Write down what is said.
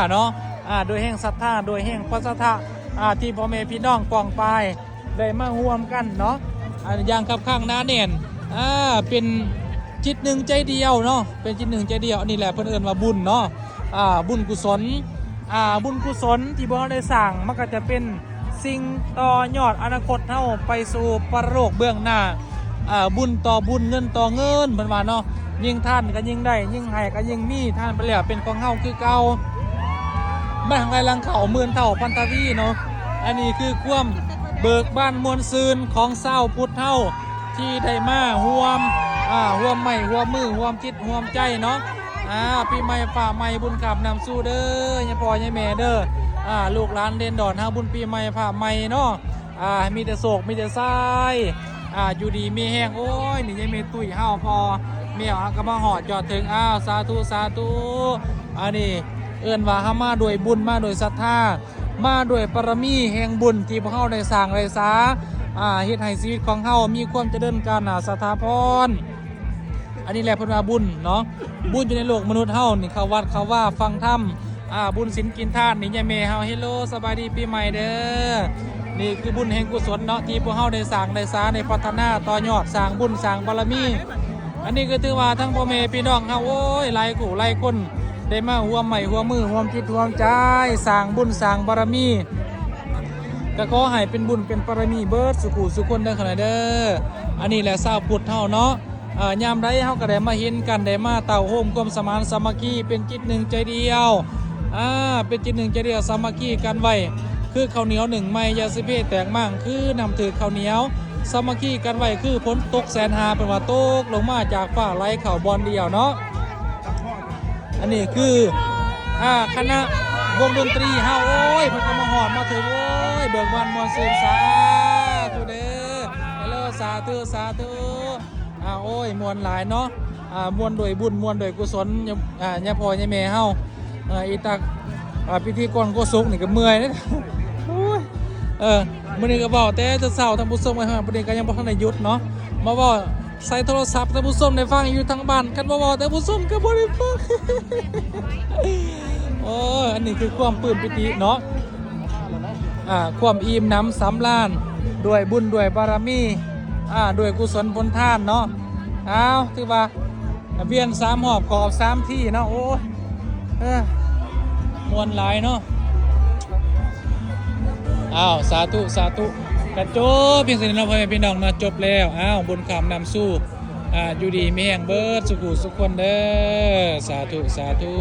ເນາະ ອາ ໂດຍແຮງສັດທາ ໂດຍແຮງພະສັດທະ ອາ ທີ່ພໍ່ແມ່ພີ່ນ້ອງກອງປາຍໄດ້ມາຮ່ວມກັນເນາະ ອາ ຢ່າງຄັບຂ້າງໜາແໜ້ນ ອາ ເປັນຈິດໜຶ່ງໃຈດຽວເນາະ ເປັນຈິດໜຶ່ງໃຈດຽວ. ອັນນີ້ແຫຼະເພິ່ນເອີ້ນວ່າບຸນເນາະ ອາ ບຸນກຸສົນ ອາ ບຸນກຸສົນທີ່ພວກເຮົາໄດ້ສ້າງ ມັນກໍຈະເປັນສິ່ງຕໍ່ຍອດອະນາຄົດເຮົາໄປສູ່ປະໂລກເບື້ອງໜ້າ ອາ ບຸນຕໍ່ບຸນ ເງິນຕໍ່ເງິນ ເພິ່ນວ່າເນາະ ຍິ່ງທານກໍຍິ່ງໄດ້ ຍິ່ງໃຫ້ກໍຍິ່ງມີ ທານໄປແລ້ວເປັນຂອງເຮົາຄືເກົ່າ. ໄມ້ຫາງໄລ່ຫຼັງເຂົ້າ ໝື່ນເທົ່າພັນທະວີເນາະ. ອັນນີ້ຄືຄວາມເບີກບານມ່ວນຊື່ນຂອງຊາວພຸດເຮົາ ທີ່ໄດ້ມາຮ່ວມ ອາ ຮ່ວມໄມ້ຮ່ວມມື ຮ່ວມຈິດຮ່ວມໃຈເນາະ. ອາ ປີໃໝ່ຟ້າໃໝ່ ບຸນຂ້າມນ້ຳຊູເດີ ຍາພໍ່ຍາແມ່ເດີ ອາ ລູກຫຼານເລນດອນເຮົາ ບຸນປີໃໝ່ຟ້າໃໝ່ເນາະ. ອາ ມີແຕ່ໂຊກ ມີແຕ່ໄຊ ອາ ຢູ່ດີມີແຮງ. ໂອ້ຍ ນີ້ຍາຍແມ່ຕຸ້ຍເຮົາ ພໍ່ແມວເຮົາກໍມາຮອດຈອດເຖິງ. ອ້າວ ສາທຸ ສາທຸ. ອັນນີ້ເອີ້ນວ່າເຮົາມາດ້ວຍບຸນ ມາດ້ວຍສັດທາ ມາດ້ວຍບາລະມີແຫ່ງບຸນທີ່ພວກເຮົາໄດ້ສ້າງໄດ້ສາ ອາ ເຮັດໃຫ້ຊີວິດຂອງເຮົາມີຄວາມຈະເລີນກ້າວໜ້າສະຖາພອນ. ອັນນີ້ແຫຼະເພິ່ນວ່າບຸນເນາະ ບຸນຢູ່ໃນໂລກມະນຸດເຮົານີ້ ເຂົ້າວັດເຂົ້າວາ ຟັງທຳ ອາ ບຸນສິນກິນທານ. ນີ້ຍາຍແມ່ເຮົາ ເຮໂລ ສະບາຍດີປີໃໝ່ເດີ. ນີ້ຄືບຸນແຫ່ງກຸສົນເນາະ ທີ່ພວກເຮົາໄດ້ສ້າງໄດ້ສາ ໄດ້ພັດທະນາຕໍ່ຍອດ ສ້າງບຸນສ້າງບາລະມີ. ອັນນີ້ກໍຖືວ່າທັງພໍ່ແມ່ພີ່ນ້ອງເຮົາ ໂອ້ຍ ຫຼາຍຄູ່ຫຼາຍຄົນ ໄດ້ມາຮ່ວມໄມ້ຮ່ວມມື ຮ່ວມຈິດຮ່ວມໃຈ ສ້າງບຸນສ້າງບາລະມີ ກໍຂໍໃຫ້ເປັນບຸນເປັນບາລະມີເບິດສູ່ຄູ່ສູ່ຄົນເດີ ຂ້ານ້ອຍເດີ. ອັນນີ້ແຫຼະຊາວພຸດເຮົາເນາະ ເອີ ຍາມໃດເຮົາກໍໄດ້ມາເຫັນກັນ ໄດ້ມາເຕົ້າໂຮມຄວາມສະໝານສາມັກຄີ ເປັນຈິດໜຶ່ງໃຈດຽວ ອາ ເປັນຈິດໜຶ່ງໃຈດຽວ ສາມັກຄີກັນໄວ້ ຄືເຂົ້າໜຽວໜຶ້ງໄມ້ ຢ່າຊິເພແຕກມ້າງ ຄືນ້ຳຖືກເຂົ້າໜຽວ ສາມັກຄີກັນໄວ້ ຄືຝົນຕົກແສນຫາ ເພິ່ນວ່າຕົກລົງມາຈາກຟ້າ ໄຫຼເຂົ້າບ່ອນດຽວເນາະ. ອັນນີ້ຄື ອາ ຄະນະວົງດົນຕີເຮົາ ໂອ້ຍ ເພິ່ນກໍມາຮອດມາເຖິງ ໂອ້ຍ ເບີກບານມ່ວນຊື່ນ ສາທຸເດີ ເຮໂລ ສາທຸ ສາທຸ. ອາ ໂອ້ຍ ມ່ວນຫຼາຍເນາະ ອາ ມ່ວນດ້ວຍບຸນ ມ່ວນດ້ວຍກຸສົນ ຍາ ອາ ຍາພໍ່ຍາແມ່ເຮົາ ເອີ ອີຕາ ອາ ພິທີກອນໂຄສົກນີ້ກໍເມື່ອຍເດ້ ໂອ້ຍ ເອີ ມື້ນີ້ກໍເວົ້າແຕ່ເຊົ້າ ທ່ານຜູ້ຊົມເອີຍ ມື້ນີ້ກໍຍັງບໍ່ທັນໄດ້ຢຸດເນາະ ມາເວົ້າໃສ່ໂທລະສັບ ທ່ານຜູ້ຊົມໄດ້ຟັງຢູ່ທາງບ້ານ ຄັນບໍ່ເວົ້າ ທ່ານຜູ້ຊົມກໍບໍ່ໄດ້ຟັງ. ໂອ້ຍ ອັນນີ້ຄືຄວາມປຶ້ມປີຕິເນາະ ອາ ຄວາມອີ່ມໜຳສຳລານ ດ້ວຍບຸນດ້ວຍບາລະມີ ອາ ດ້ວຍກຸສົນຜົນທານເນາະ. ອ້າວ ຖືວ່າ ວຽນສາມຮອບຂອບສາມທີເນາະ ໂອ້ຍ ເອີ ມ່ວນຫຼາຍເນາະ. ອ້າວ ສາທຸ ສາທຸ ກະຈົບພຽງສ່ຳນີ້ເນາະ ພໍ່ແມ່ພີ່ນ້ອງເນາະ ຈົບແລ້ວ. ອ້າວ ບຸນຂ້າມນ້ຳຊູ ອາ ຢູ່ດີມີແຮງເບິດສູ່ຄູ່ສູ່ຄົນເດີ ສາທຸ ສາທຸ.